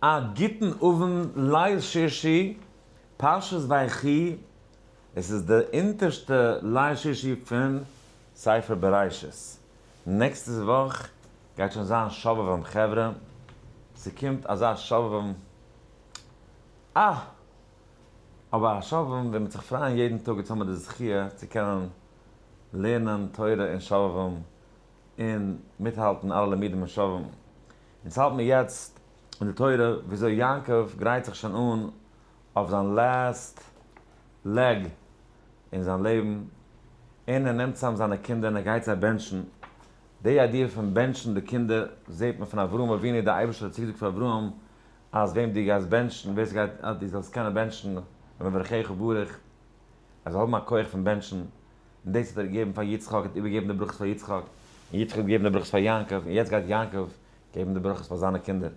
א גוטן אוונט ליל שישי פרשת ויחי, עס איז די אונטערשטע ליל שישי פון ספר בראשית, נעקסטע וואך גייט שוין זיין שובבים חברה, ס'קומט אזא שובבים אה! אבער א שובבים ווען מ'וועט זיך פרייען יעדן טאג, יעצט האבן מיר די זכיה צו קענען לערנען תורה אין שובבים און מיטהאלטן אלע לימודים אין שובבים, אונז האלט מיר יעצט אין די תורה וויאזוי יעקב גרייט זיך שוין אן אויף זיין last leg אין זיין לעבן, און ער נעמט צוזאם זיינע קינדער און ער גייט זיי בענטשן. די idea פון בענטשן די קינדער זעט מען פון אברהם אבינו, דער אייבערשטער האט צוגעזאגט פאר אברהם אז וועם דו גייסט בענטשן, ווער ס'גייט אז דו זאלסט קענען בענטשן, ומברכיך ברך, ער זאל האבן א כח פון בענטשן, און דאס האט ער געגעבן פאר יצחק, ער האט איבערגעגעבן די ברכות פאר יצחק, און יצחק האט געגעבן די ברכות פאר יעקב, און יעצט גייט יעקב געבן די ברכות פאר זיינע קינדער.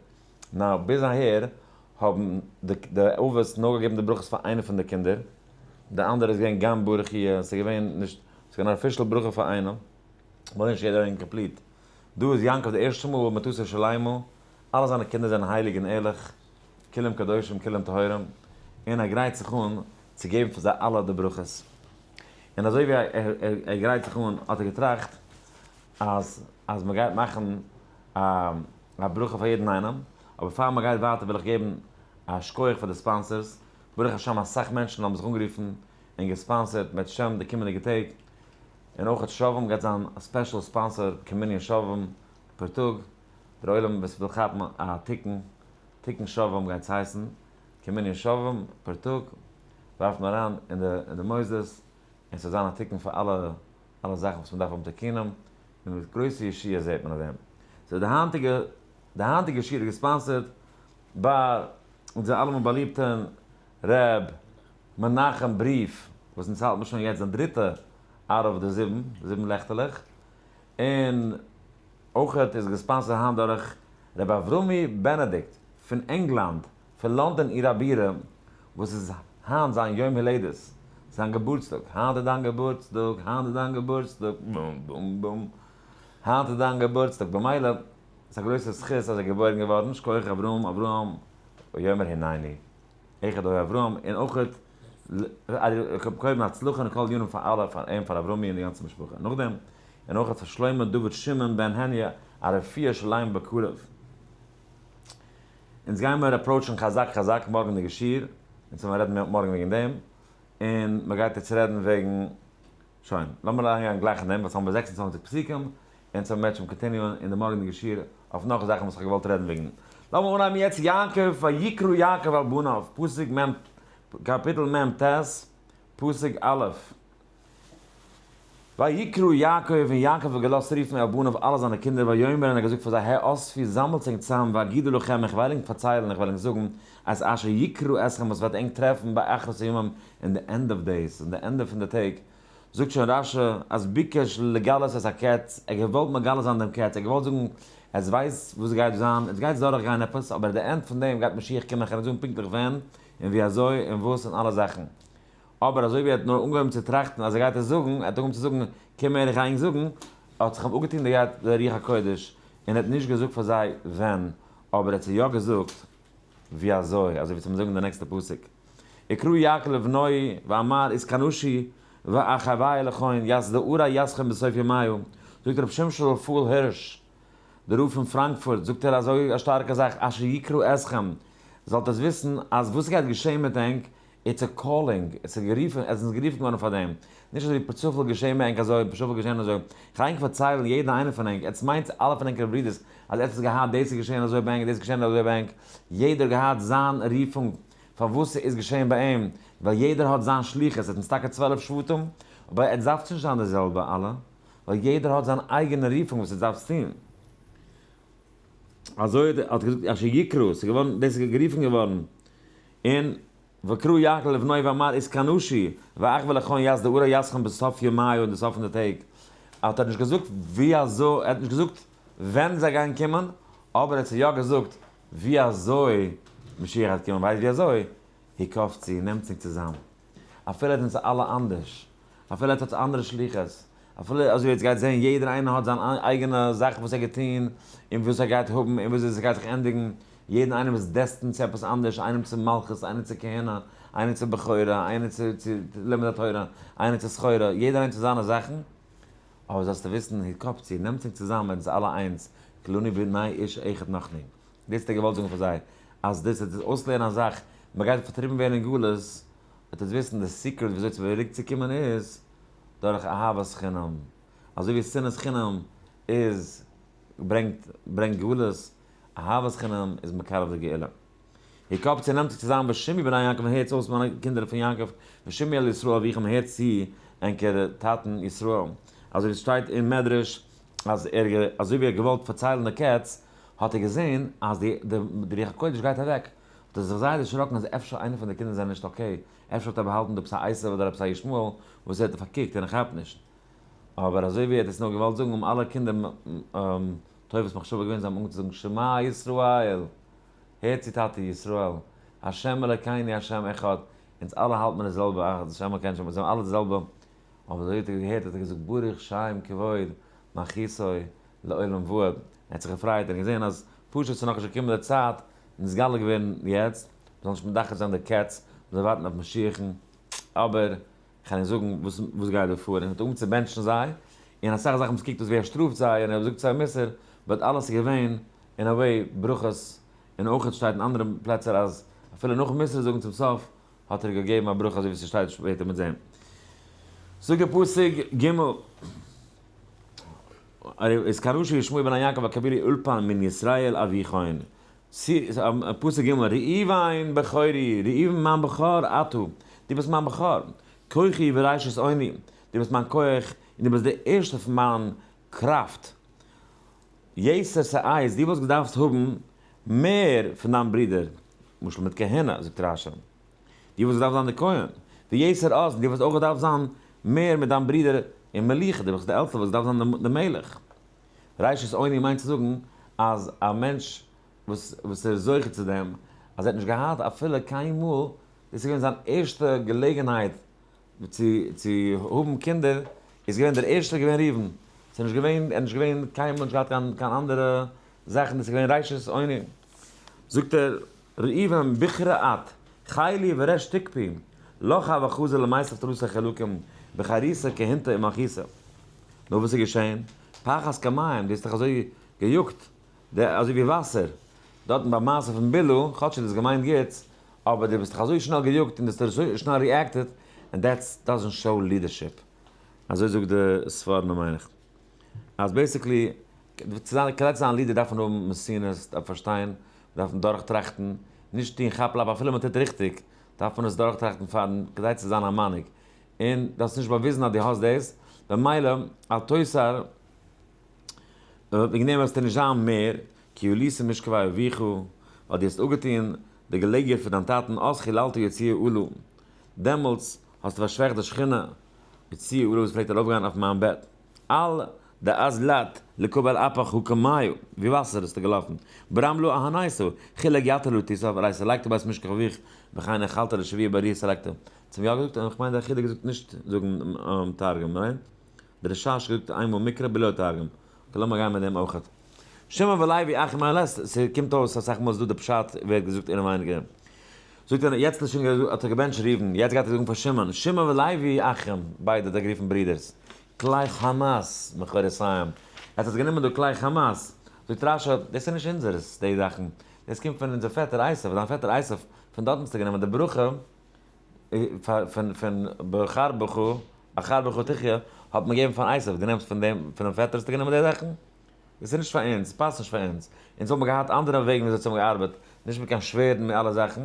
now ביז אהער האבן די אבות נאר געגעבן די ברכות פאר איינע פון די קינדער, די אנדערע איז געווען גם ברוך יהיה, ס'איז געווען נישט, ס'איז געווען א official ברכה פאר איינעם, ווייל נישט יעדער איז complete. דא איז יעקב די ערשטע מאל במיטתו שלימה, אלע זיינע קינדער זענען הייליג און ערליך, כולם קדושים כולם טהורים, און ער גרייט זיך אן צו געבן פאר זיי אלע די ברכות. און אזוי ווי ער גרייט זיך אן האט ער געטראכט אז אז מען גייט מאכן א א ברכה פאר יעדן איינעם, אבער פאר מען גייט ווייטער וויל איך געבן א שכוח פאר די sponsors, ברוך השם אסאך מענטשן האבן זיך אנגערופן און געספאנסערט מיט שם די קומענדיגע טעג, און אויך שובבים גייט זיין א special sponsor כמנין שובבים פער טאג, דער עולם וואס וויל כאפן א תיקון, תיקון שובבים גייט עס הייסן, כמנין שובבים פער טאג, ווארפט מען אריין אין די אין די מוסדות, און ס'זאל זיין א תיקון פאר אלע אלע זאכן וואס מ'דארף האבן תיקונים, און מיט גרויסע ישועות זעט מען אויף דעם. so די היינטיגע די היינטיגע שיעור איז געספאנסערט ביי אונזער אלעמען באליבטען ר' מנחם בריעף, וואס אונז האלט מיר שוין יעצט זיין דריטע out of די זיבן, זיבן לעכטעלעך, און אויכעט איז געספאנסערט היינט דורך ר' אברומי בענעדיקט פון ענגלאנד, פון לאנדאן עיר הבירה, וואס איז היינט זיין יום הולדת, זיין געבורטסטאג, היינט איז דיין געבורטסטאג, היינט איז דיין געבורטסטאג, בום בום בום, היינט איז דיין געבורטסטאג, במילא איז א גרויסע זכות אז ער איז געבוירן געווארן, שכוח אברהם, אברהם, ויאמר הנני, אחד היה אברהם, און אויכעט קודם הצלחה אין כל ענינים פאר אלע, פאר אים, פאר אברומי און די גאנצע משפחה, נאכדעם, און אויכעט פאר שלמה דוד שמעון בן הניה, א רפואה שלימה בקרוב. אונז גיימער approach ן חזק חזק מארגענדיגע שיעור, אונז וועלן רעדן מארגן וועגן דעם, און מען גייט יעצט רעדן וועגן, שוין, לאמיר אריינגיין גלייך אין דעם, ווייל ס'האבן מיר 26 פסוקים, אונז וועלן בעזהשם continue ען אין די מארגענדיגע שיעור אויף נאך זאכן וואס איך האב געוואלט רעדן וועגן. לאמיר אנהייבן יעצט יעקב, ויקרא יעקב אל בניו, פסוק מ', קאפיטל מ ט, פסוק א'. ויקרא יעקב, און יעקב האט געלאזט רופן אל בניו אלע זיינע קינדער, ויאמר, און ער האט געזאגט פאר זיי, האספו, זאמלטס ענק צאם, ואגידה לכם, איך וועל ענק פארציילן, איך וועל ענק זאגן, את אשר יקרא אתכם, וואס וועט ענק טרעפן באחרית הימים, אין די end of days, אין די ענדע פון די טעג. זאגט שוין רש י, אז ביקש לגלות את הקץ, ער האט געוואלט מגלה זיין דעם קץ, ער האט געוואלט זאגן, עטס ווייסט וואס גייט זיין, עטס גייטס דורך גיין עפעס, אבער די end פון דעם גייט משיח קומען, איך קען נישט זאגן פונקטליך ווען, און ווי אזוי, און וואס, און אלע זאכן. אבער אזוי ווי ער האט נאר אנגעהויבן צו טראכטן אז ער גייט עס זאגן, ער האט אנגעהויבן צו זאגן, קום הער איך גיי ענק זאגן, האט זיך אים אפגעטון די די רוח הקודש, און ער האט נישט געזאגט פאר זיי ווען, אבער ער האט זיי יא געזאגט ווי אזוי, אזוי ווי צום זאגן די נעקסטע פסוק, יקרא יעקב לבנו ואמר התכנשו ואחוה לכון יסדאורי יסכון בסוף ימיו, זאגט רבי שמשון רפאל הירש, דער רב פון פראנקפורט, זאגט ער אזוי א שטארקע זאך, אשר יקרא אתכם, זאלט עטס וויסן אז וואס גייט געשען מיט ענק, it's a calling, עס איז גערופן, עס איז גערופן געווארן פאר דעם. נישט אזוי ווי פערצופאל געשען ביי ענק אזוי, פערצופאל געשען אזוי. איך גיי ענק פארציילן יעדן איינער פון ענק, עטס מיינטס אלע פון ענקערע ברודערס אז עטס האטס געהאט דאס איז געשען אזוי ביי ענק, דאס איז געשען אזוי ביי ענק. יעדער האט געהאט זיין רופונג פארוואס ס'איז געשען ביי אים, ווייל יעדער האט זיין שליחות. עטס זענטס טאקע 12 שבטים, אבער עטס דארפטס נישט זיין די זעלבע אלע, ווייל יעדער האט זיין אייגענע רופונג וואס עטס דארפטס טון. אזוי האט געזאגט אשר יקרא, ס'איז געווארן, דאס איז גערופן געווארן. און ויקרא יעקב לבנו ואמר התכנשו ואחוי לכון ית דערי יתכון בסוף ימיו אין די סוף פון די טעג, האט ער נישט געזאגט ווי אזוי, ער האט נישט געזאגט ווען זיי גייען קומען, אבער ער האט זיי יא געזאגט ווי אזוי משיח גייט קומען, ווייסט ווי אזוי? הקבצו, נעמטס ענק צוזאם, אפילו עטס זענטס אלע אנדערש, אפילו עטס האטס אנדערע שליחות, אפילו אזוי ווי עטס גייט זען יעדער איינער האט זיין אייגענע זאך וואס ער גייט טון, און וואס ער גייט האבן, און וויאזוי עס גייט זיך ענדיגן. יעדן איינעם איז destined צו עפעס אנדערש, איינעם צו מלכות, איינער צו כהונה, איינער צו בכורה, איינער צו לימוד התורה, איינער צו סחורה, יעדער איינער צו זיינע זאכן, אבער זאלסטו וויסן, הקבצו, נעמט זיך צוזאמען, אונז אלע איינס, כולנו בני איש אחד נחנו. דאס האט ער געוואלט זאגן פאר זיי, אז דאס וועט אויסלערנען א זאך, מען גייט פארטריבן ווערן אין גלות, וועט עטס וויסן די secret וויאזוי צוריק צו קומען איז, דורך אהבת חינם. אזוי ווי שנאת חינם איז ברענגט ברענגט גלות, אהבת חינם איז מקרב די גאולה. הקבצו נעמט זיך צוזאם ושמעו בני יעקב און הערטס אויס מיינע קינדער פון יעקב, ושמעו אל ישראל אביכם הערט צו ענקער טאטן ישראל. אזוי ווי עס שטייט אין מדרש אז ער אזוי ווי ער האט געוואלט פארציילן די קץ האט ער געזען אז די די רוח הקודש גייט אוועק, האט ער זיך זייער דערשראקן אז אפשר איינער פון די קינדער זענען נישט okay, אפשר האט ער באהאלטן דא עפעס א עשו אדער עפעס א ישמעאל וואס ער האט פארקוקט און ער כאפט נישט. אבער אזוי ווי ער האט עס נאר געוואלט זאגן האבן אלע קינדער תופס מחשבה געווען זיי האבן אנגעהויבן צו זאגן שמע ישראל! הער צו טאטי ישראל! השם אלקינו השם אחד! אונז אלע האלט מיר די זעלבע השם אלקינו השם אחד! זיי האבן אלע די זעלבע אבער אזוי ווי האט ער געהערט האט ער געזאגט ברוך שם כבוד מלכותו לעולם ועד, ער האט זיך געפרייט און געזען אז פשוט ס'איז נאכנישט געקומען די צייט נתגלה געווען יעצט, מ'זאל נישט מדחה זיין די קץ, מ'זאל ווארטן אויף משיח'ן, אבער כ'קען נישט זאגן וואס וואס גייט דא פאר, און האט אנגעהויבן צו בענטשן זיי, און אסאך זאכן וואס קוקט אויס ווי ער שטראפט זיי און ער זאגט זיי מוסר, but אלעס איז געווען אין א way ברכות, און אויך שטייט אין אנדערע פלעצער אז אפילו נאכן מוסר זאגן צום סוף האט ער געגעבן א ברכה אזוי ווי ס'שטייט שפעטער מיט זען. זאגט דער פסוק ג' איז כרשי ישמעאל בן יעקב הקבילי אולפן מן ישראל אביכון. פסוק ג' ראובן בכורי, ראובן מיין בכור אתה, דו ביסט מיין בכור, כוחי וראשית אוני, דו ביסט מיין כח און דו ביסט די ערשטע פון מיין קראפט. יתר שאת, דו וואלסט געדארפט האבן מער פון דיין ברודער, למשל מיט כהונה, זאגט רשי, דו וואלסט געדארפט זיין די כהן, ויתר עז, דו וואלסט אויך געדארפט זיין מער מיט דיין ברודער אין מלוכה, דו ביסט די עלטסטע וואלסט געדארפט זיין די מלך. ראשית אוני מיינט צו זאגן אז א מענטש וואס וואס ער איז זוכה צו דעם, אז ער האט נישט געהאט אפילו קיינמאל, דאס איז געווען זיין ערשטע געלעגנהייט צו צו האבן קינדער, איז געווען דער ערשטער געווען ראובן, ס'איז נישט געווען, ער איז נישט געווען קיינמאל נישט געהאט קיין קיין אנדערע זאכן, דאס איז געווען ראשית אוני. זאגט ער, ראובן בכרי את, חילי וריש תקפי, לך הוה חזי למיסב תלתא חלקים, בחירותא כהונתא ומלכותא. נו וואס איז געשען? פחז כמים, דו האסט דיך אזוי געיאגט, אזוי ווי וואסער, דארטן ביי מעשה פון בלהה, כאטש דו האסט געמיינט גוטס, אבער דו ביסט דיך אזוי שנעל געיאגט און דו האסט אזוי שנעל reacted, and that's doesn't show leadership. אזוי זאגט די ספורנו מיין איך. אז basically, כדי צו זיין א leader דארף מען האבן מתינות, דארף פארשטיין, דארף מען דורכטראכטן, נישט טון כאפ-לאפ אפילו מען טוט ריכטיג, דארף מען עס דורכטראכטן פארן, כדי צו זיין א מנהיג. און דו האסט נישט באוויזן אז דו האסט דאס, במילא אל תותר, וועגן דעם וועסטו נישט זיין מער, כי עלית משכבי אביך, ווייל דו האסט אפגעטון די געלעגער פון דיין טאטן, אז חיללת יציע אהלה, דעמאלטס האסטו פארשוועכט די שכינה, יציע אהלה וואס פלעגט ארויפגיין אויף מיין בעט. על דאזלת לקבל אפך הא כמיא, ווי וואסער ביסטו געלאפן, ברמלא אהנייתא, חילק יתר לא תיסף, הרי סלקת בית משכב אביך, וכן אכלת לשבוע בריא סלקת. צום יא געזאגט, איך מיין דער חידא געזאגט נישט זאגן תרגום, ניין? דער רשש געזאגט איינמאל מקרא בלא תרגום. okay לאמיר גיין מיט דעם אויכעט. שמעון ולוי אחים אלעס, ס'קומט אויס אסאך מאל איז דא די פשט ווערט געזאגט אינעווייניגער. זאגט ער, יעצט איז שוין האט ער געבענטשט ראובן, יעצט גייט ער זאגן פאר שמעון, שמעון ולוי אחים, ביידע האט ער גערופן ברידערס. כלי חמס מכורסיים, עטס האטס גענומען דא כלי חמס, זאגט רשי, דאס איז נישט אונזערס די זאכן, דאס קומט פון אונזער פעטער עשיו, דיין פעטער עשיו, פון דארטן האסטו גענומען די ברכה פון פון בחר בך, אחר בך תחיה, האט מען געגעבן פאר עשיו, דו נעמסט פון דעם פונעם פעטער האסטו גענומען די זאכן? דאס איז נישט פאר אונז, ס'פאסט נישט פאר אונז, אונז האבן געהאט אנדערע וועגן וויאזוי צו האבן געארבעט, נישט מיט קיין שווערדן מיט אלע זאכן,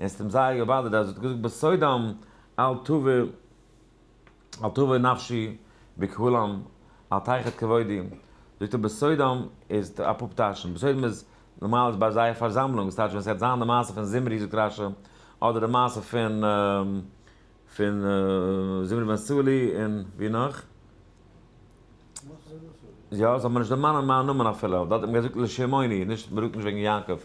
און ס'האט אים זייער געבאדערט אז ער האט געזאגט בסודם אל תבוא אל תבוא נפשי בקהלם אל תחד כבודי, זאגט ער בסודם איז אפאר טייטשן, בסודם איז נארמאל איז ביי זייער פארזאמלונג, ס'טייטש ווען ס'גייט זיין די מעשה פון זמרי זאגט רשי, אדער די מעשה פון פון זמרי בן סלי און ווי נאך? יא, זאל מען נישט דערמאנען מיין נאמען אפילו, דארט האט מען געזאגט לשמעוני, נישט מ'רעדט נישט וועגן יעקב,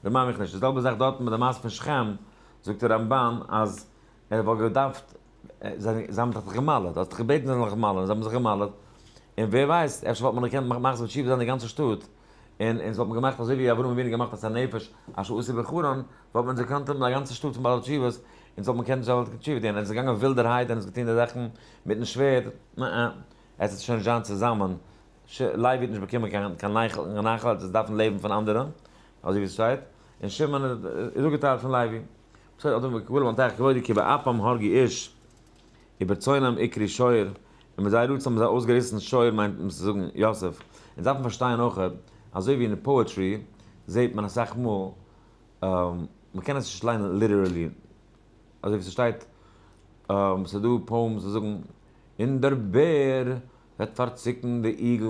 דערמאן מיך נישט, די זעלבע זאך דארטן מיט די מעשה פון שכם, זאגט דער רמבן אז ער וואלט געדארפט, זיי האבן זיך גע'מל'עט, האסט דיך געבעטן זיי זאלן זיך מל'ען, זיי האבן זיך גע'מל'עט, און ווער ווייסט, אפשר וואלט מען געקענט מחזיר בתשובה זיין די גאנצע שטאט. און אונז וואלט מען געמאכט אזוי ווי אברהם אבינו געמאכט את הנפש אשר עשו בחרן, וואלט מען געקענט האבן א גאנצע שטאט פון בעלי תשובות, אונז וואלט מען קענען זיי וואלטן תשובה טון, ער איז געגאנגען ווילדערהייט און עס געטון די זאכן מיטן שווערד, נע, עס וועט שוין נישט זיין צוזאמען, לוי האט נישט באקומען קיין קיין נחלה, ער האט עס דארפן לעבן פון אנדערע, אזוי ווי עס שטייט, און שמעון איז אפגעטיילט פון לוי. בסדר, אדער מקובל בנתח כבודי כי באפם הרגו איש, וברצונם עקרו שור, און מיט זייער רצון האבן זיי אויסגעריסן שור מיינט מען צו זאגן יוסף. אונז דארפן פארשטיין אויך, אזוי ווי אין poetry זעט מען אסאך מאל, מ'קען עס נישט ליינען literally, אזוי ווי ס'שטייט, ס'איז דא poems וואס זאגן, און דער בער וועט פארצוקן די eagle,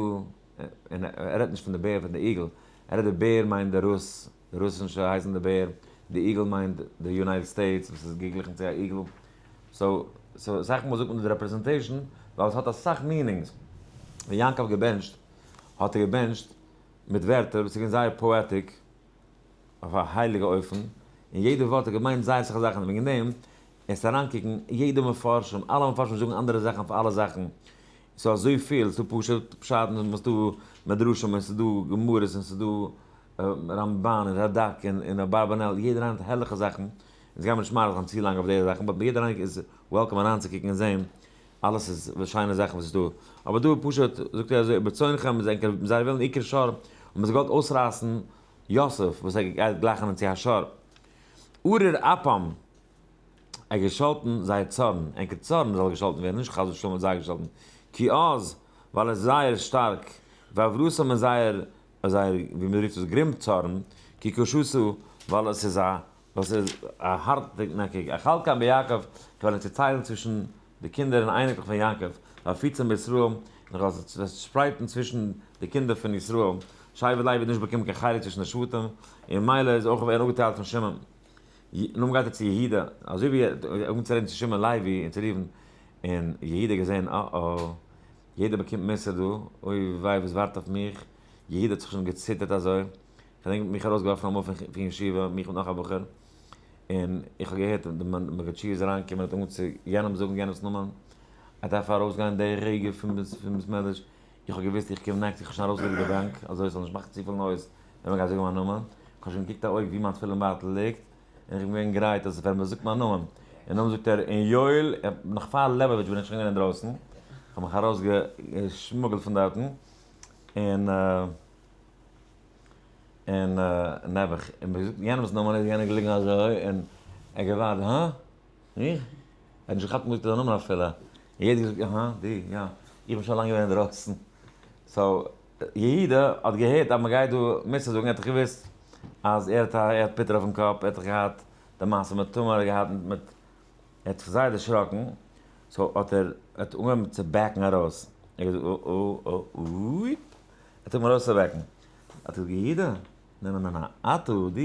און ער רעדט נישט פון די בער פון די eagle, ער רעדט די בער מיינט די רוס, די רוסישע הייסן די בער, די eagle מיינט די United States וואס איז געגליכן צו א eagle, so so אסאך מאל זאגט מען די representation ווייל עס האט אסאך meanings. ווען יעקב האט געבענטשט האט ער געבענטשט מיט ווערטער וואס איז געווען זייער poetic אויף א הייליגע אופן, און יעדע ווארט האט געמיינט זייער אסאך זאכן, וועגן דעם עס אריינקוקן יעדע מפרשים, אלע מפרשים זאגן אנדערע זאכן אויף אלע זאכן, ס'איז אזויפיל, ס'איז דא פשוט פשט און ס'איז דא מדרשים און ס'איז דא גמרות און ס'איז דא רמבן און רדק און אברבנאל, יעדער איינער האט הערליכע זאכן, אונז גיימיר נישט מאריך זיין צו לאנג אויף די זאכן, but יעדער איינער איז welcome אריינצוקוקן און זען, אלעס איז שיינע זאכן וואס איז דא, אבער דא פשוט זאגט ער אזוי, ברצונכם איז ענקער זייער ווילן עיקר שור, האבן זיי געוואלט אויסרייסן יוסף וואס ער גייט גלייכענען צו א שור, ארור אפם, ער האט געשאלטן זייער צארן, ענקער צארן זאל געשאלטן ווערן, נישט חס ושלום האט זיי געשאלטן, כי עז, ווייל עס איז זייער שטארק, ועברתם און זייער זייער, ווי מען רופט עס, גרימצארן, כי קשתו, ווייל עס איז א, ווייל עס איז א הארטנעקיג, אחלקם ביעקב, איך וועל ענק צעטיילן צווישן די קינדער און אייניקלעך פון יעקב, ואפיצם בישראל, און איך וועל זיי צעשפרייטן צווישן די קינדער פון ישראל, שבט לוי וועט נישט באקומען קיין חלק צווישן די שבטים, און ממילא איז אויך ווערן אפגעטיילט פון שמעון. נאכדעם גייט ער צו יהודה, אזוי ווי ער האט אנגעהויבן צו רעדן צו שמעון לוי און צו ראובן, און יהודה האט געזען, אה-אה, יעדער באקומט מוסר דא, אוי וויי וואס ווארט אויף מיך, יהודה האט זיך שוין געציטערט אזוי, כ'דענק מ'האט מיך ארויסגעווארפן אמאל פון ישיבה, מיך מיט נאך א בחור, און איך האב געהערט די מגיד שיעור איז אריינגעקומען האט אנגעהויבן צו יענעם זאגן יענעמ'ס נאמען, ער דארף ארויסגיין די רגע פון בית מדרש, איך האב געוואוסט איך קום next, איך האב שוין ארויסגערוקט די באנק אזוי עס זאל נישט מאכן צופיל noise ווען מ'גייט זאגן מיין נאמען, איך האב שוין געקוקט א אויג ווי מיין תפילין בייטל ליגט, און איך בין געווען גרייט אז ווען מ'זאגט מיין נאמען, און נאכדעם זאגט ער און יואל, נאך פאר לעבאוויטש בין איך שוין געווען אינדרויסן, איך האב מיך ארויסגעשמוגלט פון דארטן, און און נעבעך, און מ'האט געזאגט יענעמ'ס נאמען איז יענער געליגן אזוי, און ער האט געווארט, הא? מיך? ער האט נישט געכאפט מ'זאגט זיין נאמען אפילו, און יעדער האט געזאגט אהא, דו, יא, איך בין שוין לאנג געווען אינדרויסן. so, יהודה האט געהערט אז מ'גייט דא מוסר זאגן, ער האט דאך געוואוסט אז ער האט א, ער האט פוטער אויפן קאפ, ער האט דאך געהאט די מעשה מיט תמר, ער האט געהאט מיט, ער האט זיך זייער דערשראקן, so האט ער, ער האט אנגעהויבן צו back ן ארויס, ער האט געזאגט או או או אוי, ער האט אנגעהויבן ארויסצובעקן, האט ער געזאגט יהודה, נע נע נע נע, אתה דו,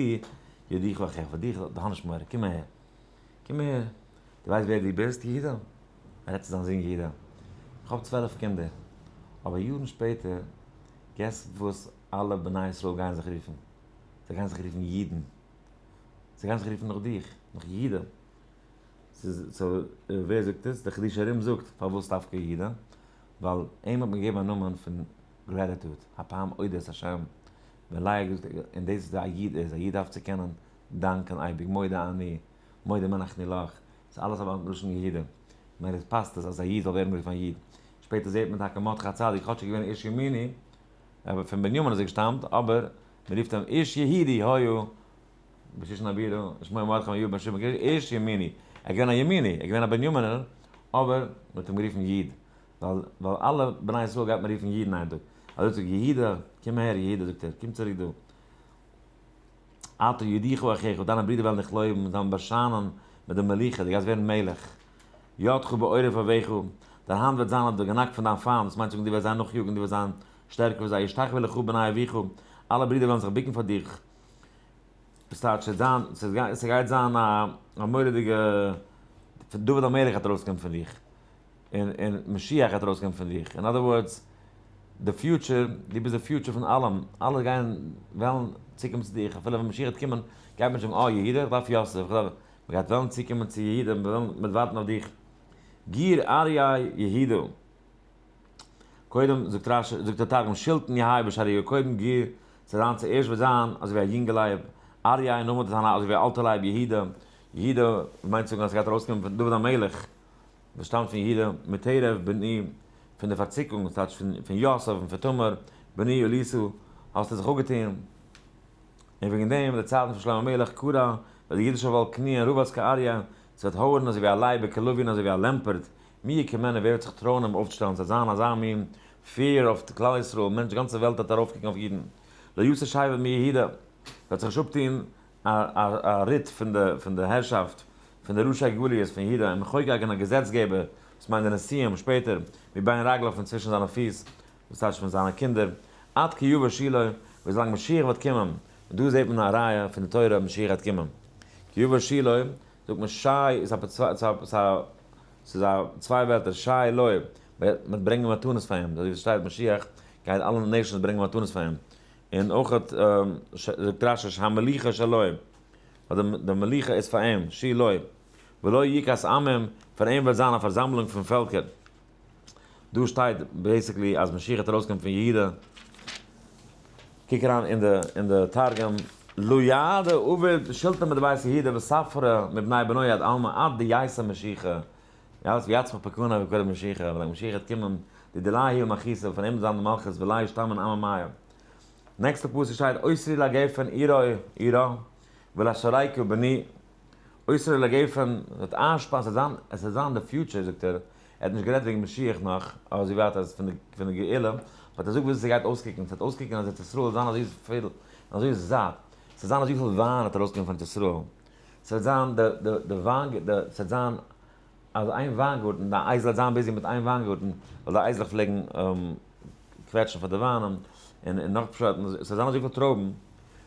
יודוך אחיך, פאר דיך האב נישט מורא, קום אהער, קום אהער, דו ווייסט ווער דו ביסט, יהודה? ער רעדט צו זיין זון יהודה, איך האב 12 קינדער, אבער יארן שפעטער, guess וואס אלע בני ישראל גייען זיך רופן? זיי גייען זיך רופן אידן, זיי גייען זיך רופן נאך דיך, נאך יהודה. so ווער זאגט עס? דער חידושי הרי"ם זאגט, פארוואס דווקא יהודה? ווייל אים האט מען געגעבן א נאמען פון gratitude, הפעם אודה את השם, ווען לאה האט געזאגט, און דאס איז א איד איז, א איד דארף צו קענען דאנקען אייביג, מודה אני, מודים אנחנו לך, ס'איז אלעס אבער לשון יהודה, ממילא פאסט עס אז א איד זאל ווערן גערופן א איד. שפעטער זעט מען טאקע מרדכי הצדיק, כאטש ער איז געווען איש ימיני, אבער פון בנימין איז ער געשטאמט, אבער מען רופט אים איש יהודי היה, בשושן הבירה, שמו מרדכי בן יאיר בן שמעון, איש ימיני, ער איז געווען א ימיני, ער איז געווען א בנימינער, אבער מען האט אים גערופן איד, ווייל ווייל אלע בני ישראל גייט מען רופן אידן איין טאג. אזוי זאגט יהודה, קום אהער יהודה זאגט ער, קום צוריק דא. עתה יודוך אחיך, דיינע ברידער וועלן דיך לויבן, זיי וועלן באשיינען מיט די מלוכה, דו גייסט ווערן מלך. ידך בעורף אויביך, דיין האנט וועט זיין אויף די גענאק פון דיין פיינט, דאס מיינט זאגן דו וועסט זיי נאכיאגן, דו וועסט זיין שטערקער פון זיי, ישתחוו לך בני אביך, אלע ברידער וועלן זיך בוקן פאר דיך. דאס טייטש, ס'וועט זיין, ס'גייט זיין א מורא'דיגע, דוד המלך וועט ארויסקומען פון דיך. און און משיח גייט ארויסקומען פון דיך, in other words, די future, דו ביסט די future פון אלעם, אלע גייען וועלן צוקומען צו דיך, אפילו ווען משיח וועט קומען, גייט מען נישט זאגן אה יהודה, איך דארף יוסף, איך דארף, מען גייט וועלן צוקומען צו יהודה, מען וועט וועלן ווארטן אויף דיך, גור אריה יהודה, קודם זאגט רש"י, זאגט דער תרגום, שולטן יהי בשריה, קודם גור. צו זיין צוערשט וועט זיין אזוי ווי א יונגע לייב, אריה, און נאכדעם וועט ער זיין אזוי ווי א אלטע לייב, יהודה. יהודה מיינט צו זאגן אז ס'גייט ארויסקומען פון דוד המלך, וואס שטאמט פון יהודה, מטרף בני, פון די פארציקונג, ס'טייטש פון יוסף און פון תמר, בני עליסו, האסטו זיך אפגעטון. און וועגן דעם, אין די צייטן פון שלמה המלך, כרע, וועט די אידישע וואלק קניען רבץ כאריה, ס'וועט הויערן אזוי ווי א לייב וכלביא אזוי ווי א לעמפערט, מי יקימנו, ווער וועט זיך טרויען אים אויפצושטעלן, ס'וועט זיין אזא מין fear אויף כלל ישראל, מענטש די גאנצע וועלט וועט ארויפקוקן אויף אידן, לא יסור שבט מיהודה, וועט זיך נישט אפטון א ריט פון די הערשאפט פון די ראשי גליות פון יהודה, און מחוקק און א געזעצגעבער, וואס מיינט די נשיאים, שפעטער, מבין רגליו פון צווישן זיינע פיס, וואס טייטש פון זיינע קינדער, עד כי יבא שילה, וויזלאנג משיח וועט קומען, און דא זעט מען א ראיה פון די תורה אז משיח גייט קומען. כי יבא שילה, זאגט מען שי איז א ס'איז א צוויי ווערטער שי לוי, מ'וועט ברענגען מתנות פאר אים, אזוי ווי ס'שטייט משיח גייט אלע nations ברענגען מתנות פאר אים, און אויך זאגט רש"י שהמלוכה שלו, ווייל די מלוכה איז פאר אים, שי לוי, ולא יקהת עמים, פאר אים וועט זיין א פארזאמלונג פון פעלקער. דא שטייט basically אז משיח וועט ארויסקומען פון יהודה. קוק אריין אין די אין די תרגום, לא ידע עביד שילטא מדבית יהודה וספרא מבני בנוי עד עלמא עד דייסא משיחא, יעץ ויצמח פקונה וקרב משיחא, ווילאנג משיח וועט קומען, די דיליה היא ומכעיסה, פון אים וועט זיין די מלכות וליה ישתמן עמא מיה. נעקסטע פסוק שטייט אוסרי לגפן עירו עירה ולשריקו בני אוסרי לגפן וועט איינשפארן ס'וועט זיין עס וועט זיין די future זאגט ער, ער האט נישט גערעדט וועגן משיח נאך אזוי ווייט אז פון די פון די גאולה, but ער זאגט וויאזוי ס'גייט אויסקוקן, ס'וועט אויסקוקן אז ארץ ישראל וועט זיין אזוי פיל אזוי זאט, ס'וועט זיין אזויפיל וויין וועט ארויסקומען פון ארץ ישראל, ס'וועט זיין די די די וויין די ס'וועט זיין אז איין וויינגארטן, די אייזל וועט זיין busy מיט איין וויינגארטן, ווייל די אייזלעך פלעגן קוועטשן פאר די וויינען, און און נאך פשט, ס'וועט זיין אזויפיל טרויבן,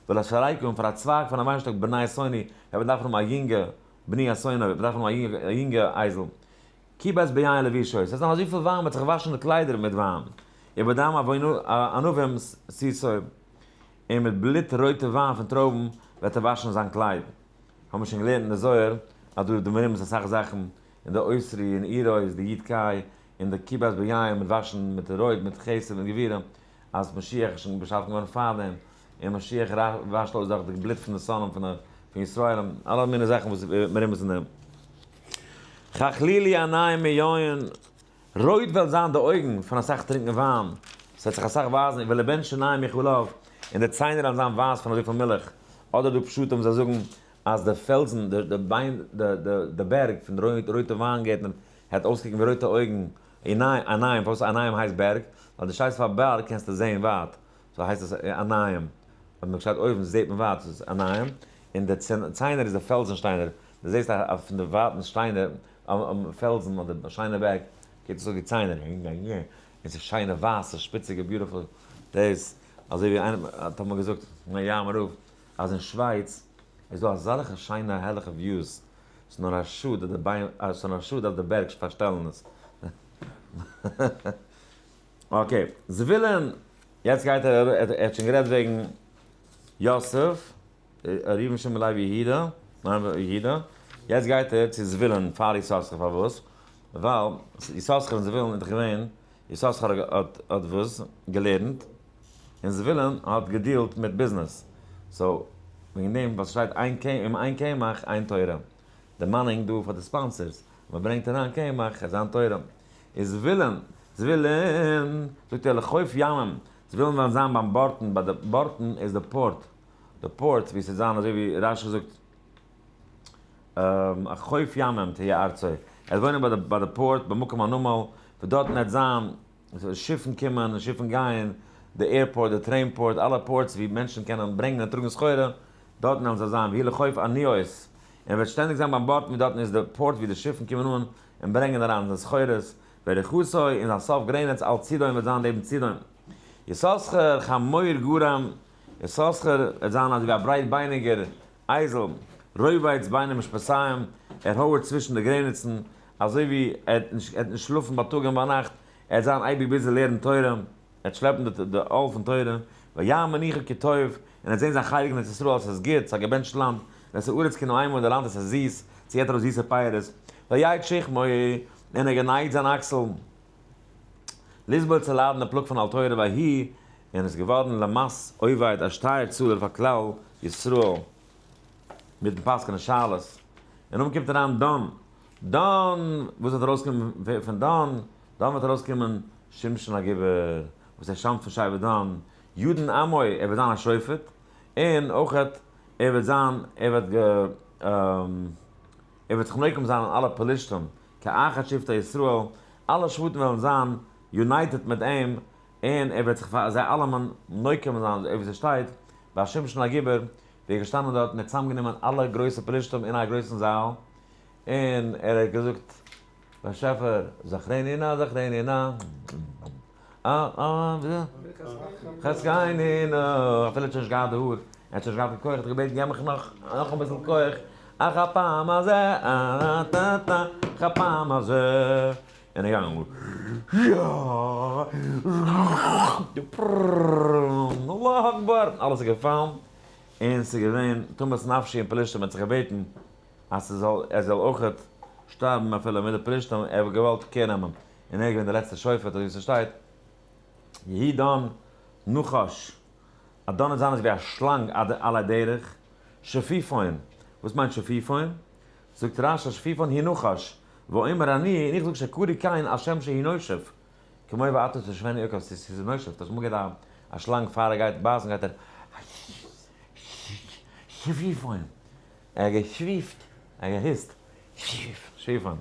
ולשרקה, און פאר א צווייג פון א וויינשטאק בני אתונו, וועט מען דארפן האבן א יונגע, בני אתונו, וועט מען דארפן האבן א יונגע אייזל. כבס ביין לבושו, ס'וועט זיין אזויפיל וויין, מ'וועט זיך וואשן די קליידער מיט וויין. ובדם ענבים סוסו, און מיט בלוט רויטע וויין פון טרויבן וועט ער וואשן זיין קלייד. האבן מיר שוין געלערנט אין די זוהר אז דא איז די מרומז אסאך זאכן, אין די אוסרי און עירו איז די י' קי, און די כבס ביין מיט וואשן מיט רויט מיט חסד מיט גבורה, אז משיח איז שוין באשאפן געווארן פארדעם, און משיח וואשט אויס דורך די בלוט פון די שונאים פון פון ישראלים, אלע מיני זאכן וואס מרומז אין דעם. חכלילי עיניים מיין, רויט וועלן זיין די אויגן פון אסאך טרינקן וויין, ס'וועט זיך אסאך ווייזן, ולבן שיניים מחלב, און די ציינער וועלן זיין ווייס פון אזויפיל מילך, אדער דא פשטים זיי זאגן אז די פעלזן, די ביין, די בערג פון די רויטע וויינגערטנער העט אויסקוקן ווי רויטע אויגן, עיניים, עיניים, פארוואס עיניים הייסט בערג? ווייל דו שטייסט אויף א בארג קענסטו זען ווייט, so הייסט עס עיניים, אויב מען שטייט אויבן זעט מען ווייט, ס'איז עיניים, און די ציינער איז די פעלזן שטיינער, דו זעסט א פון די ווייטנס שטיינער, פעלזן אדער שיינע בערג, קוקט עס אויס ווי ציינער, און ס'איז שיינע ווייסע שפיציגע beautiful דאס, אזוי ווי איינער האט אמאל געזאגט, יא רב, אז אין שווייץ איז דא אזאלעכע שיינע הערליכע views, ס'איז נאר א שאד אז די ביי ס'איז נאר א שאד אז די בערג פארשטעלן עס. okay, זבולון, יעצט גייט ער, ער האט שוין גערעדט וועגן יוסף, ראובן שמעון לוי יהודה, ניין יהודה, יעצט גייט ער צו זבולון פאר יששכר, פארוואס? ווייל יששכר און זבולון איז דאך געווען, יששכר האט האט וואס? געלערנט, און זבולון האט געדילט מיט ביזנעס, so וועגן דעם ווייל ס'שטייט אין אם אין קמח אין תורה, די מאנינג דא פאר די sponsors, מען ברענגט אריין קמח איז זיין תורה, איז זבולון, זבולון, זאגט ער לחוף ימים, זבולון וועלן זיין ביים בארטן, ביי די בארטן איז די port, די port ווי ס'וועט זיין אזוי ווי רש"י זאגט א חוף ימים תהיה ארצו, ער וועט וואוינען ביי די ביי די port במקום הנמל, וואו דארטן וועט זיין שיפן קומען און שיפן גייען, די airport, די train port, אלע ports ווי מענטשן קענען ברענגען און טראגן סחורה, דארטן וועלן זיי זיין, והוא לחוף אניות, און ער וועט שטענדיג זיין ביים בארטן ווי דארטן איז די port ווי די שיפן קומען אן און ברענגען אריין די סחורות, וירכתו, און זיין סוף גרעניץ על צידון וועט זיין לעבן צידון. יששכר חמור גרם, יששכר וועט זיין אזוי ווי א ברייטבייניגער אייזל, רובץ בין המשפתים, ער הויערט צווישן די גרעניצן, אזוי ווי ער וועט נישט ער וועט נישט שלאפן בייטאג און ביינאכט, ער וועט זיין אייביג busy לערנען תורה, ער וועט שלעפן די די עול פון תורה, וירא מנוחה כי טוב, און ער וועט זען זיין חלק אין ארץ ישראל אז עס איז גוט, ס'איז א געבענטשט לאנד, ואת הארץ כי נעמה און די לאנד עס איז זיס, ס'געט ארויס זיסע פירות, ויט שכמו, און ער האט גענייגט זיין אקסל. לסבול צו ליידן די פלאג פון עול תורה ויהי. און איז געווארן למס עובד א שטייער צאלער פאר כלל ישראל מיטן פסק'נען שאלות, און נאכדעם קומט אריין דן, דן, וואס וועט ארויסקומען פון דן? דן וועט ארויסקומען שמשון הגיבור וואס ער שטאמט פון שבט דן, ידין עמו, ער וועט זיין א שופט, און אויך ער וועט זיין, ער וועט ער וועט זיך נוקם זיין אין אלע פלשתים, כאחד שבטי ישראל, אלע שבטים וועלן זיין united מיט אים, און ער וועט זיך פאר זיי אלעמען נוקם זיין, אזוי ווי ס'שטייט ביי שמשון הגיבור, ווי ער איז געשטאנען דארט און ער האט צוזאמגענומען אלע גרויסע פלשתים אין א גרויסן זאל, און ער האט געזאגט, באשעפער, זכרני נא, זכרני נא, אה אה, וויאזוי? חזקני נא, אפילו ער האט שוין נישט געהאט די האר, ער האט שוין נישט געהאט קיין כח, האט ער געבעטן געב מיך נאך, נאך אביסל כח, אך הפעם הזה, אה טא טא, אך הפעם הזה, און ער געגאנגען, יא, אללאהו אקבאר, אלעס איז געפאלן, און ס'איז געווען תמות נפשי עם פלשתים, ער האט זיך געבעטן אז ס'זאל ער זאל אויכעט שטארבן אפילו מיט די פלשתים, ער האט געוואלט קער נעמען, און ער איז געווען דער לעצטער שופט, אזוי ווי ס'שטייט, יהי דן נחש, א דן וועט זיין אזוי ווי א שלאנג על הדרך, שפיפון, וואס מיינט שפיפון? זאגט רש י שפיפון הוא נחש, ואומר אני, און איך זאג שקרוי כן על שם שהוא נושף, כמו ואתה תשבני עקב, ס'איז נושף, דאס מאל גייט א שלאנג פאר ער גייט בייסן גייט ער שפיפון, ער געשוויפט, ער געהיסט, שפיפון.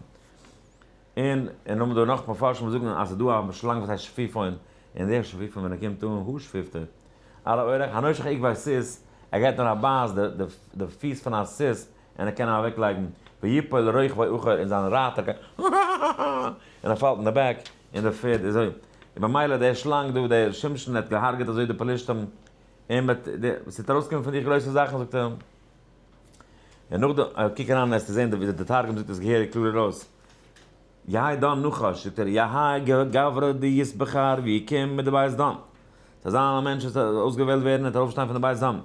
און און האבן דא נאך מפרשים וואס זאגן אז ס'איז דא א שלאנג וואס הייסט שפיפון, און דער שפיפון ווען ער קומט אן הוא שפיפט ער. על האורח הנושך עקבי סוס, ער גייט נאר א בייס די פיס פון א סוס און ער קען אים אוועק לייגן, ויפול רוכבו אחור און זיין רייטער גייט און ער פאלט אין די back און די פערד איז אזוי. און במילא דער שלאנג דא דער שמשון האט געהארגעט אזוי די פלשתים און מיט די ס'וועט ארויסקומען פון דיך גרויסע זאכן זאגט ער. און נאכדעם, קוק אריין וועסטו זען ווי די תרגום זאגט עס געהעריג קלאר ארויס. יהי דן נחש, זאגט ער, יהי גברא דיתבחר ויקום מדבית דן. ס'זאל זיין א מענטש וואס וועט אויסגעוועלט ווערן און וועט ארויפשטיין פון די בית דן.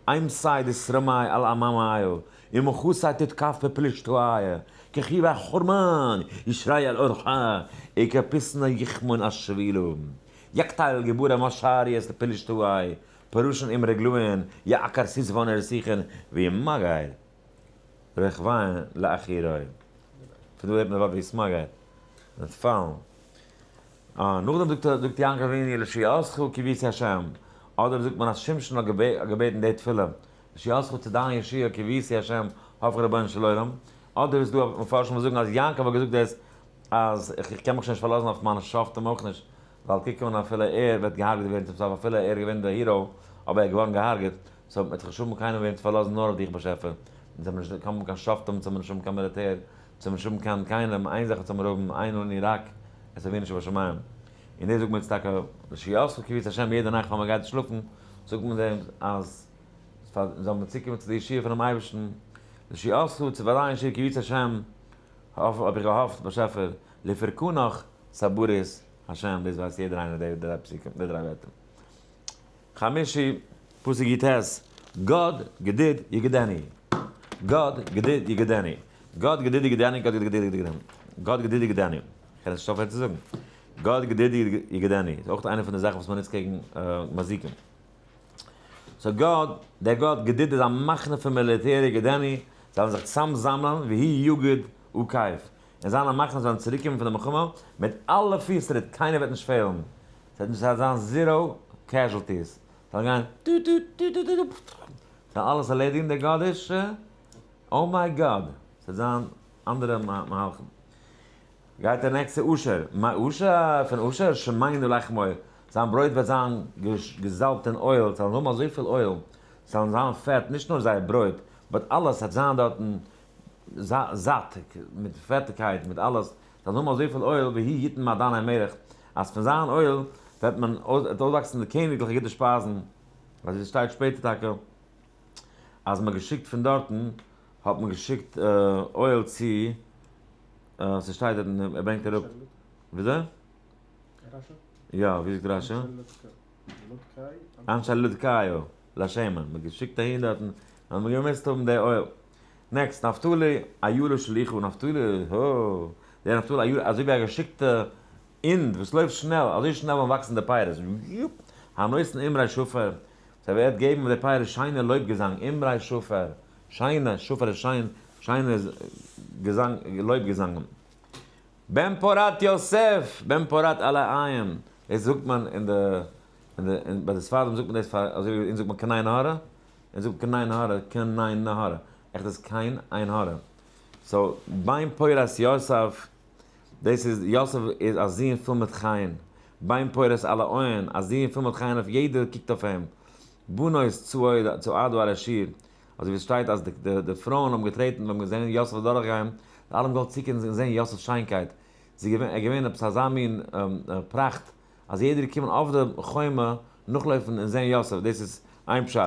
אימתי דתרמי על עממיא, ומחתי תתקף בפלשתאיא, כחיוה חרמן ישרי על אורחא, וכפסנא יחמון על שבילו. יקטל גבורא משריות לפלשתאי, פרשן עם רגלוהן, יעקר סזבון רסיכן, וימגר רכביהן לאחירוי. פון דא הערט מען די ווארט ויתמגר, וועט פאלן. נאכדעם זאגט זאגט יעקב אבינו לישועתך קיוויתי השם, אדער זאגט מען אז שמשון האט געבעטן די תפילה, לישועתך צו דיין ישועה קיוויתי השם, האף איך רבונו של עולם, אדער איז דא מפרשים וואס זאגן אז יעקב האט געזאגט דאס אז איך קען מיך שוין נישט פארלאזן אויף מיינע שופטים אויך נישט, ווייל קוק אן אפילו ער וועט געהארגעט ווערן צום סוף אפילו ער איז געווען דער hero אבער ער איז געווארן געהארגעט, so מ'וועט זיך נישט האבן קיינעם וועם צו פארלאזן נאר אויף דיך באשעפער, אונז האבן נישט קיין קיין שופטים אונז האבן נישט האבן קיין מיליטער, אונז האבן נישט האבן קיין קיינעם, איין זאך אונז האבן האבן אין לנו רק את אבינו שבשמים, און דאס זאגט מען יעצט טאקע לישועתך קיוויתי השם יעדע נאכט פאר מען גייט שלאפן זאגט מען דעם אז פאר זאל מען צוקומען צו די ישועה פונעם אייבערשטן, לישועתך צו פאר דיין ישועה קיוויתי השם האב איך געהאפט באשעפער לפרקנך סברית השם, דאס ווייסט יעדער איינער די דריי פסוקים, די דריי ווערטער. חמישי, פסוק י ט, גד גדוד יגודנו, גד גדוד יגודנו, גד גדוד יגודנו, גד גדוד יגודנו, גד גדוד יגודנו, איך קען עס נישט אויפהערן צו זאגן, גד גדוד יגודנו, איז אויך איינע פון די זאכן וואס מען נוצט קעגן מזיקים. so גד, דער גד גדוד איז א מחנה פון מיליטער יגודנו, זיי וועלן זיך צוזאמזאמלען והוא יגוד עקב, און זיינע מחנות וועלן צוריקקומען פון די מלחמה מיט אלע פיס טריט, קיינער וועט נישט פעלן, ס'וועט נישט זיין zero casualties, זיי וועלן גיין טו טו טו טו טו טו, זיי וועלן אלעס ערלעדיגן, דער גאדישע, oh my God, ס'וועט זיין אנדערע מהלכים. גייט ער next צו אשר, מאשר, פון אשר, שמנו לחמו, זיין ברויט וועט זיין געזאלבט אין אויל, זיי וועלן האבן אזויפיל אויל, זיי וועלן זיין פעט, נישט נאר זייער ברויט, but אלעס וועט זיין דארטן זאט, מיט פעטיקייט, מיט אלעס, זיי האבן אזויפיל אויל, והוא יתן מעדני מלך, אז פון זיין אויל וועט מען אויסוואקסן די קעניגליכע גוטע שפייזן, אזוי ווי ס'שטייט שפעטער טאקע, אז מ'האט געשיקט פון דארטן, האט מען געשיקט אויל צו, ס'שטייט דארטן, ער ברענגט אראפ, וויאזוי? יא, ווי זאגט רשי? אנשי לודקאיו לשמן, מ'האט געשיקט אהין דארטן, האט מען געמוזט האבן די אויל. next, נפתלי אילה שלוחה, נפתלי, הא, דער נפתלי אילה, אזוי ווי א געשיקטע אינד וואס לויפט שנעל, אזוי שנעל וועלן וואקסן די פירות, יופ, הנותן אמרי שפר, זיי ווערט געבן די פירות שיינע לויב געזאנג, אמרי שפר, שיינע, שפר איז שיין, שיינע געזאנג, לויב געזאנגען. בן פורת יוסף, בן פורת עלי עין, דאס זאגט מען אין די, אין די, ביי די ספרדים זאגט מען דאס פאר, אזוי ווי אונז זאגט מען קיין עין הרע, אונז זאגט קיין עין הרע, קיין עין הרע, עכט איז קיין עין הרע. so, בן פורת יוסף, דאס איז, יוסף איז א זון פול מיט חן, בן פורת עלי עין, א זון פול מיט חן אויף יעדער קוקט אויף אים, בנות צעדו על השור, אזוי ווי עס שטייט אז די פרויען האבן געטרעטן ווען מ'האט געזען יוסף דורכגיין, זיי אלע האבן געוואלט צוקוקן און זען יוסף'ס שיינקייט, ס'איז געווען, ער איז געווען עפעס אזא מין פראכט, אז יעדער איז געקומען אויף די חומה נאכלויפן און זען יוסף, דאס איז איין פשט.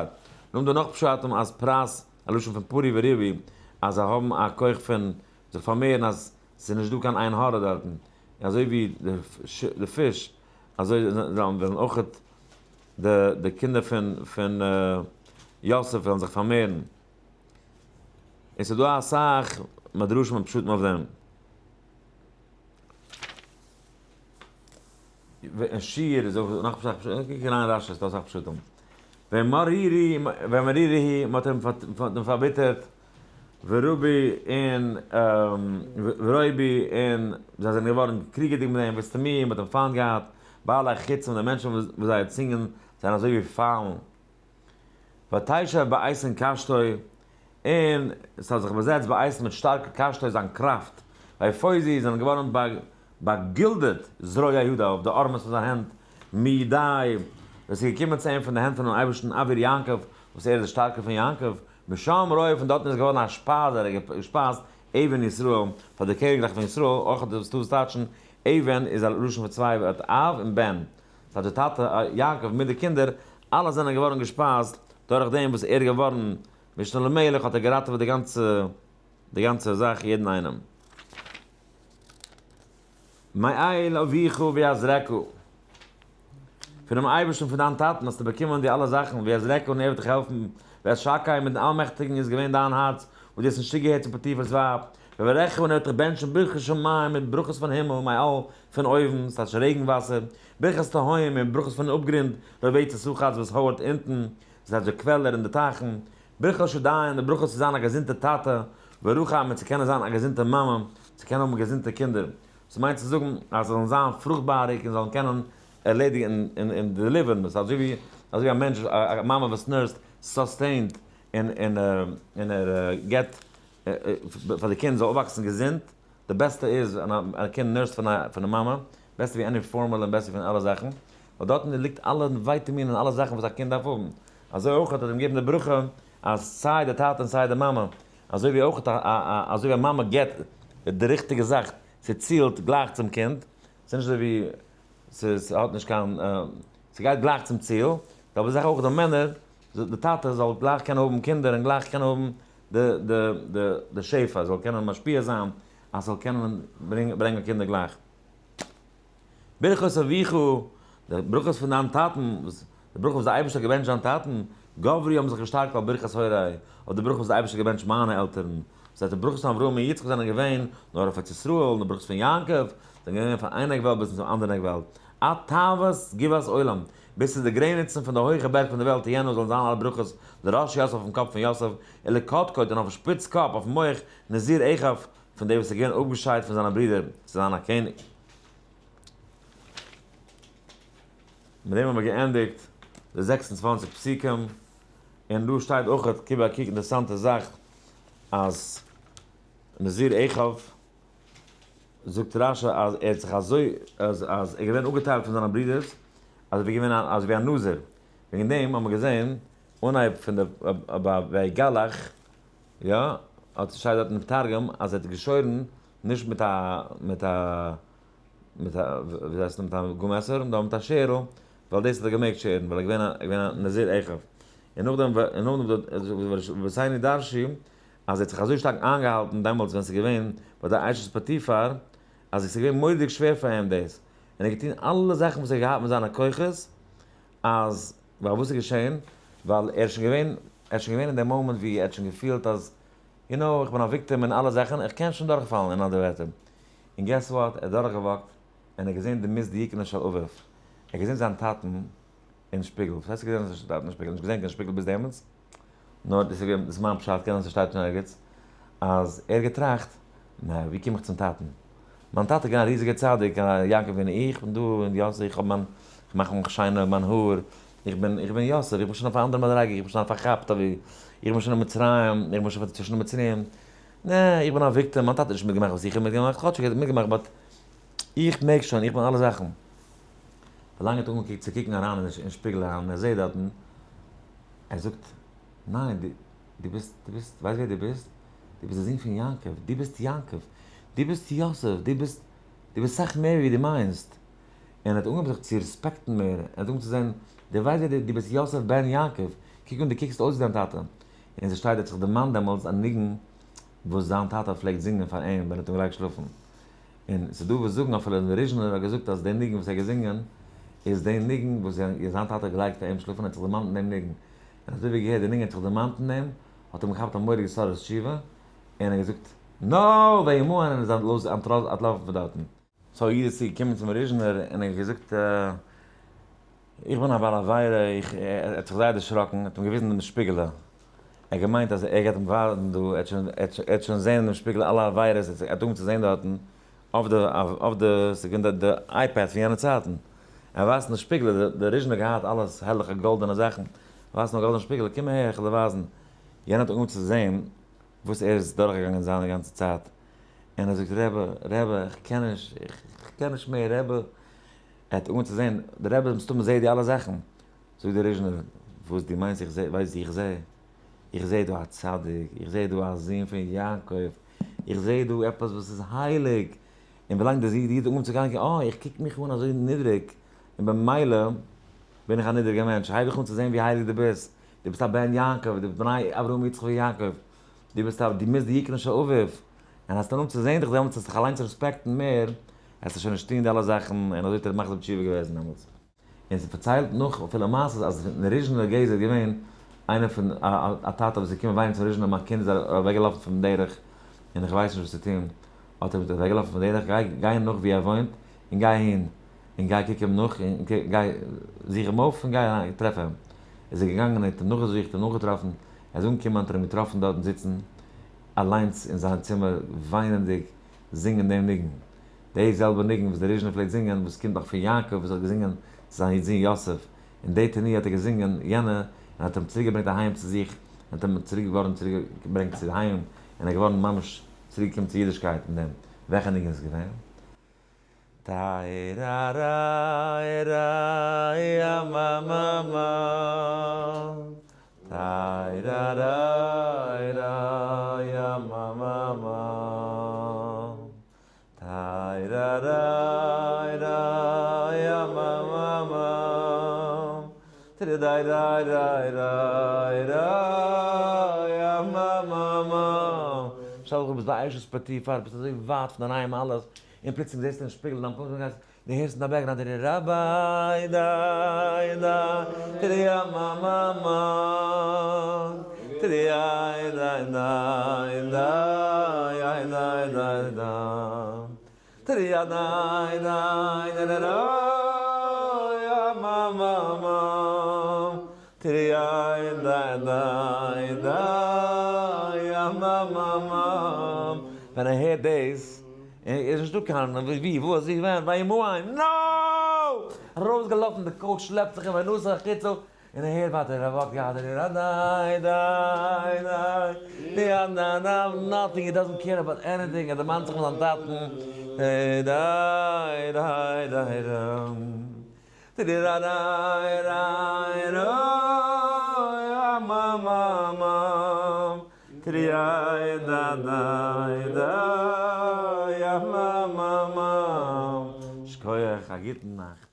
נאכדעם דא נאך פשטים אז פרס, א לשון פון פרו ורבו, אז זיי האבן א כח פון זיך פארמערן אז ס'איז נישט דא קיין עין הרע דארטן, און אזוי ווי די פיש, אזוי וועלן אויך די קינדער פון יוסף וועלן זיך פארמערן. און ס'איז דא אסאך מדרשים און פשטים אויף דעם. און שיר איז אויך נאך פשט, קוק אריין אין רשי, ס'איז דא אסאך פשטים. וימרירוהו, מ'האט אים פארביטערט, ורבו און ורבו און זיי זענען געווארן קריגעדיג מיט אים, ושטמוהו, מ'האט אים פיינט געהאט, בעלי חצים, די מענטשן וואס זייער צונגען זענען אזוי ווי פיילן. ותשב באיתן קשתו, און עס האט זיך באזעצט באיתן מיט שטארקע קשתו זיין קראפט, ויפוזו זענען געווארן באגילדעט זרועי ידיו אויף די ארעמעס פון זיין הענט, מידי, ווען עס איז געקומען צו אים פון די הענט פונעם אייבערשטן אביר יעקב, וואס ער איז דער שטארקער פון יעקב, משם רועה פון דארטן איז געווארן א שפייז, ער האט געשפייזט אבן ישראל, פאר די קעניגרייך פון ישראל, אויך האט דאס טאר טייטשן אבן איז א לשון פון צוויי ווערטער אב און בן, ס'הייסט די טאטע יעקב מיט די קינדער, אלע זענען געווארן געשפייזט דורך דעם וואס ער איז געווארן משנה למלך האט ער געראטעוועט די גאנצע די גאנצע זאך יעדן איינעם. מאל אביך ויעזרך, פונעם אייבערשטן פון דיין טאטן האסטו באקומען די אלע זאכן, ויעזרך און ער וועט דיך העלפן, ואת שקי מיטן אלמעכטיגן איז געווען דיין הארץ, וואס דו האסט נישט צוגעהערט צו פוטיפר'ס ווייב, ויברכך און ער וועט דיך בענטשן ברכת שמים מיט ברכות פון הימל, מעל, פון אויבן, ס'טייטש רעגן וואסער, ברכת תהום און ברכות פון אפגרונד, רובצת רחץ וואס הויערט אונטן, ס'טייטש די קוועלער און די טייכן, ברכת שדיים, די ברכות צו זיין א געזונטע טאטע, ורחם און צו קענען זיין א געזונטע מאמע, צו קענען האבן געזונטע קינדער. ס'מיינט צו זאגן אז זיי זאלן זיין פרוכטבאריג און זאלן קענען ערלעדיגן און deliver ן, אזוי ווי אזוי ווי א מענטש, א מאמע וואס nurse ט, sustained, און און ער געבט פאר די קינד זאל אויפוואקסן געזונט, די בעסטע איז ווען א קינד nurse ט פון די מאמע, בעסער ווי any formula און בעסער פון אלע זאכן, ווייל דארטן ליגט אלע ווייטאמינען און אלע זאכן וואס א קינד דארף האבן, אזוי אויך האט ער אים געגעבן די ברכה אז סיי די טאטע און סיי די מאמע, אזוי ווי אויך אזוי ווי א מאמע געבט די ריכטיגע זאך, ס'צילט גלייך צום קינד, ס'איז נישט אזוי ווי ס'האט נישט קיין, ס'גייט גלייך צום ציל, די זעלבע זאך אויך די מענער, די טאטע זאל גלייך קענען האבן קינדער און גלייך קענען האבן די שפע, זאל קענען משפיע זיין אז ס'זאל קענען ברענגען קינדער גלייך. ברכות אביך, די ברכות פון דיין טאטן, די ברכה וואס דער אייבערשטער האט געבענטשט דיין טאטן, גברי האבן זיך געשטארקט על ברכת הורי, אויף די ברכה וואס דער אייבערשטער האט געבענטשט מיינע עלטערן. דאס הייסט די ברכות פון אברהם און יצחק זענען געווען נאר אויף ארץ ישראל, און די ברכות פון יעקב זענען געווען פון איין עק וועלט ביזן צום אנדערן עק וועלט, עד טבעת גבעת עולם, ביז צו די גרעניצן פון די הויכע בערג פון די וועלט, תהיינה זאלן זיין אלע ברכות לראש יוסף אויפן קאפ פון יוסף, ולקדקוד און אויפן שפיץ קאפ, אויפן מח, נזיר אחיו, פון דעם וואס איז געווען אפגעשיידט פון זיינע ברידער צו זיין א קעניג. מיט דעם האבן מיר געענדיגט די 26 פסוקים, און דא שטייט אויך, גיב א קוק, אינטערעסאנטע זאך, אז נזיר אחיו, זאגט רשי אז ער האט זיך אזוי, אז ער איז געווען אפגעטיילט פון זיינע ברידערס, אז ער איז געווען אזוי ווי א נזיר, וועגן דעם האבן מיר געזען אנהייב פון די ביי ויגלח, יא, האט שטייט דארט אין תרגום אז ער האט געשוירן נישט מיט א מיט א מיט א ווי הייסט עס מיט א גומעסער נאר מיט א שערל ווייל דאס האט ער געמעגט שערן ווייל ער איז געווען א נזיר אחיו און נאכדעם און נאכדעם ורבותינו דרשו אז ער האט זיך אזוי שטארק איינגעהאלטן דעמאלטס ווען ס'איז געווען ביי די אשת פוטיפר אז עס איז געווען מורא'דיג שווער פאר אים דאס און ער האט געטון אלע זאכן וואס ער האט געהאט מיט זיינע כוחות אז ווייל וואס איז געשען? ווייל ער איז שוין געווען, ער איז שוין געווען אין די מאמענט ווי ער האט שוין געפילט אז, you know, איך בין א victim אין אלע זאכן, איך קען שוין דורכפאלן אין אנדערע ווערטער. און guess what, ער האט דורכגע walk ט, און ער האט געזען דמות דיוקנו של אביו. ער האט געזען זיין טאטן. אין שפיגל. וואס הייסט געזען זיין טאטן אין שפיגל? נישט געזען קיין שפיגל ביז דעמאלטס. נאר דאס איז געווען, דאס איז מיין פשט, קען זיין ס'שטייט שוין ערגעץ, אז ער האט געטראכט, נע, ווי קום איך צום טאטן? מיין טאטע איז געווען א ריזיגער צדיק, א יעקב און איך בין דא און יוסף, איך האב מיין, איך מאך מיך שיינע מיין האר, איך בין, איך בין יוסף, איך בין שוין אויף א אנדערע מדריגה, איך בין שוין פארכאפט אווי, איך בין שוין אין מצרים, איך בין שוין צווישן די מצריים, נע, איך בין א victim, מיין טאטע האט נישט מיטגעמאכט וואס איך האב מיטגעמאכט, כאטשיג ער האט מיטגעמאכט but איך מעג שוין, איך בין אלע זאכן. ווילאנג ער האט אנגעקוקט צו קוקן אריין אין שפיגל אריין און ער זעט דארטן, ער זאגט, ניין, דו ביסט, דו ביסט, ווייסט ווער דו ביסט? דו ביסט דער זון פון יעקב, דו ביסט יעקב, דו ביסט יוסף, דו ביסט, דו ביסט סאך מער ווי דו מיינסט. און ער האט אנגעהויבן זיך צו respect ן מער, ער האט אנגעהויבן צו זען, דו ווייסט ווער דו, דו ביסט יוסף בן יעקב, קוק אן, דו קוקסט אויס ווי דיין טאטע. און ס'שטייט, ער האט זיך דערמאנט דעמאלטס א ניגון וואס זיין טאטע פלעגט זינגען פאר אים ווען ער האט אים געלייגט שלאפן. און ס'איז דא וואס זאגן אפילו דער ריזשינער האט געזאגט אז די ניגון וואס ער האט געזינגען איז די ניגון וואס זיין טאטע האט געלייגט פאר אים שלאפן, ער האט זיך דערמאנט אין דעם ניגון. און אזוי ווי געהערט די ניגון האט זיך דערמאנט אין דעם, האט אים געכאפט א מורא'דיגע התעוררות תשובה, און ער האט געזאגט no! וימאן און איז אנטלאפן פון דארטן. so א איד איז צוגעקומען צום ריזשינער און ער האט געזאגט איך בין א בעל עבירה, איך, ער האט זיך זייער דערשראקן, ער האט אים געוויזן דעם שפיגעלע, ער האט געמיינט אז ער גייט אים ווייזן דא, ער האט שוין, ער האט שוין זען אין דעם שפיגל אלע עבירות, ער האט אנגעהויבן צו זען דארטן אויף די, אויף די, ס'איז געווען די iPad פון יענע צייטן, ער ווייזט אין די שפיגלע, די ריזשינער האט געהאט אלעס הערליכע גאלדענע זאכן, ווייזט אים א גאלדענע שפיגעלע, קום אהער איך וועל דיר ווייזן, יענער האט אנגעהויבן צו זען וואס ער איז דורכגעגאנגען זיינע גאנצע צייט, און ער זאגט רבי, רבי, איך קען נישט, איך קען נישט מער, רבי, ער האט אנגעהויבן צו זען, דער רבי מסתמא זעט די אלע זאכן, זאגט דער ריזשינער, וואס דו מיינסט איך זע, ווייסט איך זע, איך זע דא א צדיק, איך זע דא א זון פון יעקב, איך זע דא עפעס וואס איז הייליג, און ווילאנג דער איד האט אנגעהויבן צו גיין, אה, איך קוק מיך אן אזוי נידריג, און במילא בין איך א נידריגער מענטש, הייב איך אן צו זען ווי הייליג דו ביסט, דו ביסט א בן יעקב, דו ביסט בני אברהם יצחק ויעקב, דו ביסט א, דו ביסט די יקרן של אביו, און האסט אנגעהויבן צו זען דיך דעמאלטס האסט דיך אליינס respect ן מער, וועסטו שוין נישט טון די אלע זאכן, און אזוי האט ער מחזיר בתשובה געוועזן דעמאלטס. און ס'פארציילט נאך אפילו מעשות אז אין ריזשינער גזע איז געווען איינער פון א טאטע וואס איז געקומען וויינען צום ריזשינער מיין קינד איז אוועקגעלאפן פון דרך און איך ווייס נישט וואס צו טון, האט ער אים אוועקגעלאפן פון דרך, גיי גיי נאך ווי ער וואוינט און גיי אהין און גיי קוק אים נאך און גיי זוך אים אויף און גיי אריין טרעף אים. איז ער געגאנגען און האט אים נאכגעזוכט און נאכגעטראפן, ער איז אנגעקומען האט ער אים געטראפן דארטן זיצן אליינס אין זיין צימער וויינענדיג זינגען דעם ניגון, די זעלבע ניגון וואס דער ריזשינער פלעגט זינגען, וואס קומט נאך פון יעקב וואס האט געזינגען צו זיין זון יוסף, און די תנועה האט ער געזינגען יענע, און האט אים צוריק געברענגט אהיים צו זיך, און האט אים צוריק געווארן צוריק געברענגט צו היים, און ער איז געווארן ממש צוריק געקומען צו אידישקייט אין דעם. וועלכע ניגון איז געווען? טייראראראראיאמאמאמאמ. שטעל דיך פאר ביסט ביי אשת פוטיפר, ביסט אזוי ווייט פון דיין היים אלעס, און פלוצלינג זעסטו אין שפיגל דיין פנים, דו הערסט אין דיין background די רבי דיי דיי טריאמאמאמא טריאי דיי דיי דיי איי דיי דיי דיי טריא דיי דיי דיי ריאמאמאמא טריאי דיי דיי דיי אמאמאמא. ווען ער הערט דאס איז נישטא קיין ווי וואס ווי ווען וימאן no! ארויסגעלאפן די couch שלעפט זיך און וינוסר החוצה און ער הערט ווייטער ער וואקט ווייטער דיי דיי דיי דיי דיי nothing he doesn't care about anything ער דערמאנט זיך פון זיין טאטן דיי דיי דיי דיי. שכוח, א גוטן נאכט.